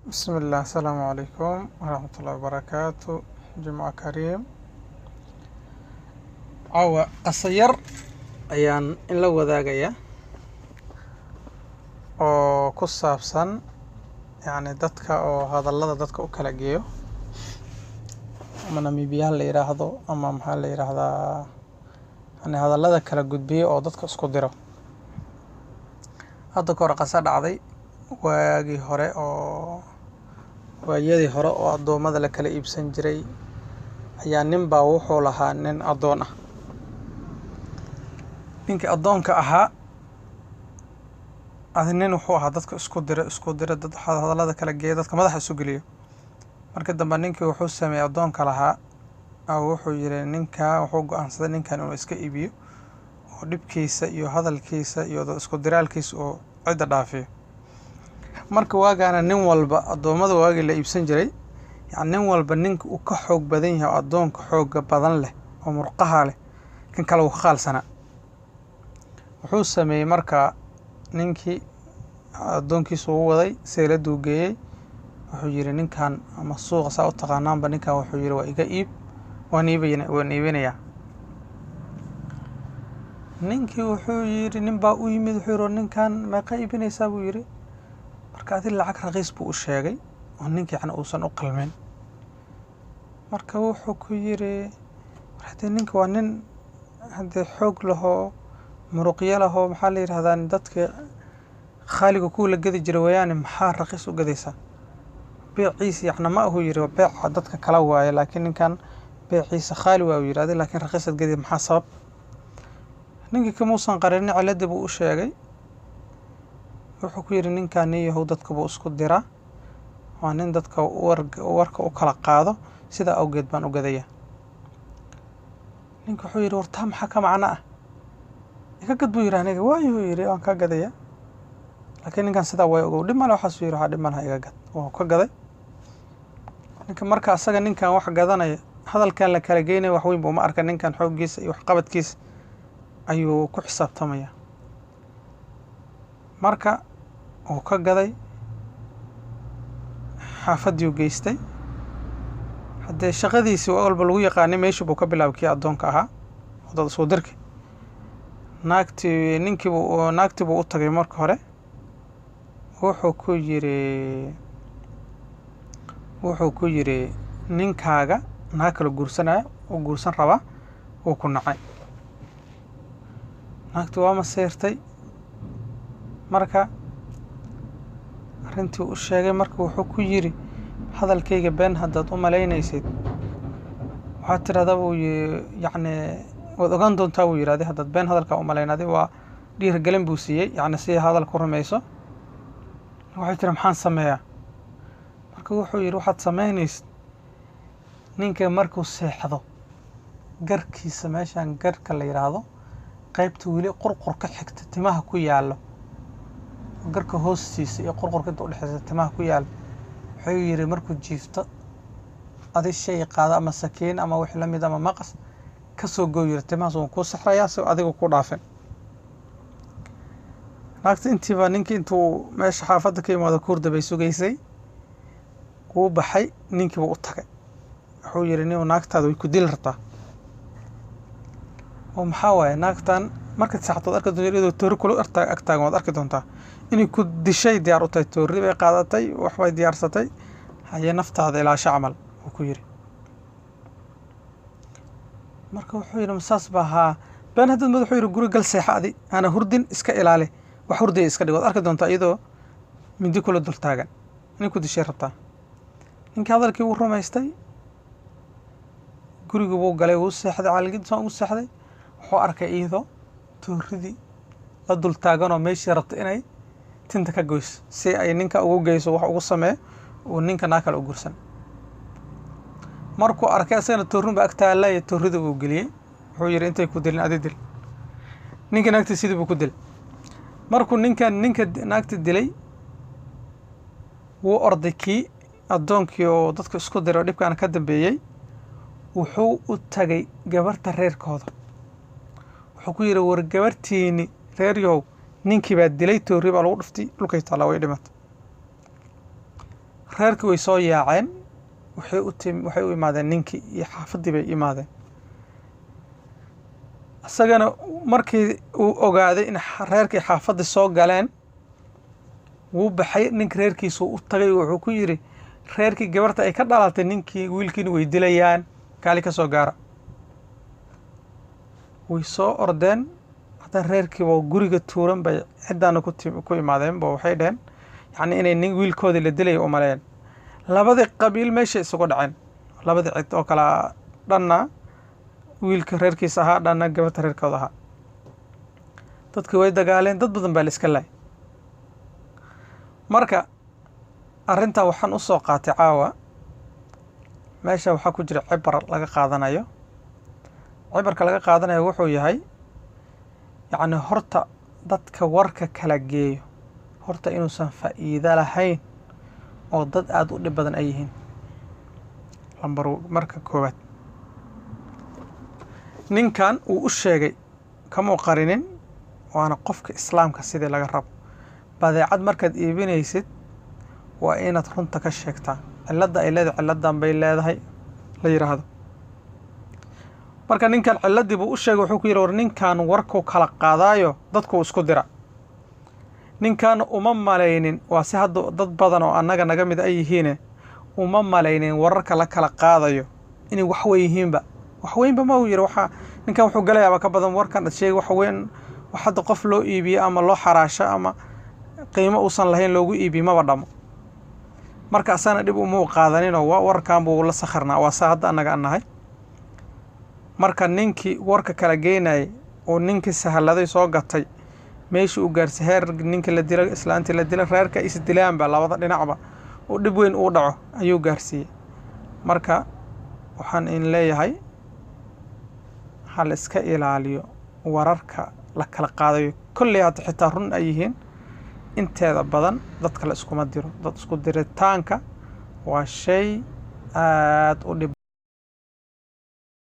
Bismillah, asalaamu calaykum waraxmatullahi wabarakaatu. Jimco kariim. Caawa qasa yar ayaan in la wadaagayaa oo ku saabsan yacni dadka oo hadallada dadka u kala geeyo, ama Namiibiyaha la yiraahdo, ama maxaa la yiraahdaa, yani hadallada kala gudbiyo oo dadka isku diro. Hadda ka hor qasa dhacday waagii hore, oo waayadii hore oo addoommada la kala iibsan jiray, ayaa nin baa wuxuu lahaa nin addoon ah. Ninkii addoonka ahaa adi nin wuxuu ahaa dadka isku diro, isku diro dad, hadallada kala geeyo, dadka madaxa isu geliyo. Markii dambe ninkii wuxuu sameeyey addoonka lahaa oo wuxuu yiri ninka, wuxuu go'aansaday ninkan inuu iska iibiyo oo dhibkiisa iyo hadalkiisa iyo isku diraalkiisa oo cidda dhaafiyo. Marka waagaana nin walba addoommada waagii la iibsan jiray, yani nin walba ninka uu ka xoog badan yahay oo addoonka xooga badan leh oo murqaha leh, kan kale uu ka qaalsanaa. Wuxuu sameeyey marka ninkii addoonkiisa uu waday, seeladuu geeyey. Wuxuu yiri ninkan, ama suuqa saa u taqaanaanba, ninkan wuxuu yiri waa iga iib, waan iibina, waan iibinayaa. Ninkii wuxuu yiri, nin baa u yimid, wuxuu yiri ninkan meeqa iibinaysaa buu yiri. Marka adi lacag raqiis buu u sheegay oo ninka yacni uusan u qalmin. Marka wuxuu ku yiri, war haddee ninka waa nin haddee xoog lahoo, muruqyo lahoo, maxaa la yirahdaa, dadka khaaliga kuwa la gadi jiray weeyaane, maxaa raqiis u gadaysaa? Beeciisa yacni ma ahu yiri beeca dadka kala waaye, laakiin ninkan beeciisa khaali waa uu yiri, adi laakiin raqiisaad gadi, maxaa sabab? Ninkii kamuusan qarinin, ciladii buu u sheegay. Wuxuu ku yiri ninkan nin yahow dadka buu isku diraa, waa nin dadka warka u kala qaado, sidaa awgeed baan u gadaya. Ninka wuxuu yiri war taa maxaa ka macno ah, iga gad buu yiri. Aniga waayuu yiri waan kaa gadaya, laakiin ninkan sidaa way ogow, dhib male waxaasuu yiri, waxaa dhib malaha, iga gad. Waa ka gaday ninka. Marka asaga ninkan wax gadanaya, hadalkan la kala geynaya wax weyn buu ma arka, ninkan xooggiisa iyo waxqabadkiisa ayuu ku xisaabtamaya. Marka uu ka gaday, xaafaddii u geystay, haddee shaqadiisii waa walba lagu yaqaanay, meeshii buu ka bilaabay kii addoonka ahaa oo dad isku dirka. Naagtii ninkiibuu naagtii buu u tagay. Marka hore wuxuu ku yiri ninkaaga naag kala guursanaya, uu guursan rabaa, wuu ku nacay. Naagtii waa maseyrtay. Marka arrintii u sheegay, marka wuxuu ku yiri hadalkayga been haddaad u malaynaysid, waxaad tirahdaa buu yiri, yacni waad ogaan doontaa buu yiri, adi haddaad been hadalkaa u malayn. Adi waa dhiirigelin buu siiyey, yacni si hadalku rumayso. Waxay tiri maxaan sameeyaa? Marka wuxuu yiri waxaad samaynaysid, ninka markuu seexdo garkiisa, meeshan garka la yiraahdo, qaybta weli qurqur ka xigta timaha ku yaallo, garka hoostiisa iyo qurqurka inta udhexeysa timaha ku yaal, wuxuu yiri markuu jiifto adi shay qaado ama sakiin ama wix lamid ama maqas ka soo gow yiri, timahaas waan kuu saxrayaa si adiga ku dhaafin. Naagta intiiba ninkii intuu meesha xaafadda ka yimaado kuurda bay sugaysay. Wuu baxay, ninkii buu u tagay. Wuxuu yiri nin naagtaada way ku dili rabtaa. Oo maxaa waaye? Naagtan markaad seexato waad arki doontaa iyadoo toori kula agtaagan, waad arki doontaa inay ku dishay diyaar u tahay, toori bay qaadatay, waxbay diyaarsatay, haye naftaada ilaasho camal uu ku yiri. Marka wuxuu yidhi masaas baa haa been haddaad mad. Wuxuu yidhi guri gal, seexa, adi hana hurdin, iska ilaali, wax hurdaya iska dhig, waad arki doontaa iyadoo mindi kula dul taagan, inay ku dishay rabtaa. Ninkii hadalkii wuu rumaystay, gurigii buu galay, wuu seexday, caalgidisaan ugu seexday. Wuxuu arkay iyadoo tooridii la dul taaganoo meeshii rabta inay tinta ka goyso si ay ninka ugu geyso, wax ugu sameeyo uu ninka naa kale u guursan. Markuu arkay asagana toorin ba ag taallaya, toorida uu geliyey. Wuxuu yidhi intay ku dilin adi dil. Ninka naagta sidii buu ku dilay. Markuu ninkan ninka naagta dilay, wuu orday kii addoonkii oo dadka isku diray oo dhibkaana ka dambeeyey. Wuxuu u tagay gabarta reerkooda. Wuxuu ku yidhi war gabartiini reer yahow, ninkii baa dilay, toori baa lagu dhuftay, dhulkay taallaa, way dhimatay. Reerkii way soo yaaceen, waxay u imaadeen ninkii iyo xaafaddii bay imaadeen. Isagana markii uu ogaaday in reerkii xaafaddii soo galeen, wuu baxay. Ninka reerkiisu u tagay, wuxuu ku yidhi reerkii gabarta ay ka dhalatay ninkii wiilkiina way dilayaan, kaali ka soo gaara. Way soo ordeen. Haddana reerkii waa guriga tuuran bay ciddaana ku imaadeen ba, waxay dheheen yacni inay nin wiilkoodii la dilaya u maleeyeen. Labadii qabiil meeshay isugu dhaceen, labadii cid oo kala dhanna wiilka reerkiisa ahaa, dhanna gabarta reerkooda ahaa. Dadkii way dagaaleen, dad badan baa la iska laayay. Marka arrintaa waxaan u soo qaatay caawa, meesha waxaa ku jira cibar laga qaadanayo. Cibarka laga qaadanayo wuxuu yahay, yacni horta dadka warka kala geeyo horta inuusan faa'iido lahayn oo dad aada u dhib badan ay yihiin. Lambar marka koowaad, ninkan uu u sheegay kamuu qarinin, waana qofka islaamka sidii laga rabo. Badeecad markaad iibinaysid waa inaad runta ka sheegtaa, cilladda ay leedahay, cilladan bay leedahay la yidhaahdo. Marka ninkan cilladdii buu u sheegay, wuxuu ku yidhi war ninkan warkuu kala qaadaayo, dadkuu isku dira. Ninkan uma malaynin, waa si hadda dad badan oo annaga naga mid ay yihiine, uma malaynin wararka la kala qaadayo inay wax weyn yihiinba. Wax weynba ma uu yidhi, waxaa ninkan wuxuu galayaaba ka badan warkan ad sheegay. Wax weyn wax hadda qof loo iibiyo ama loo xaraasho ama qiimo uusan lahayn loogu iibiyo maba dhamo. Marka asagana dhib umuu qaadaninoo warkan buu la sakharnaa, waa saa hadda annaga an nahay. Marka ninkii warka kala geynayay oo ninkii sahladay soo gatay, meeshii uu gaarsi heer ninka la dilo, islaantii la dilo, reerka is dilaanba labada dhinacba oo dhib weyn uu dhaco ayuu gaarsiiyey. Marka waxaan in leeyahay ha la iska ilaaliyo wararka la kala qaadayo. Kolley hadda xitaa run ay yihiin, inteeda badan dadka la iskuma diro. Dad isku diritaanka waa shay aada u dhib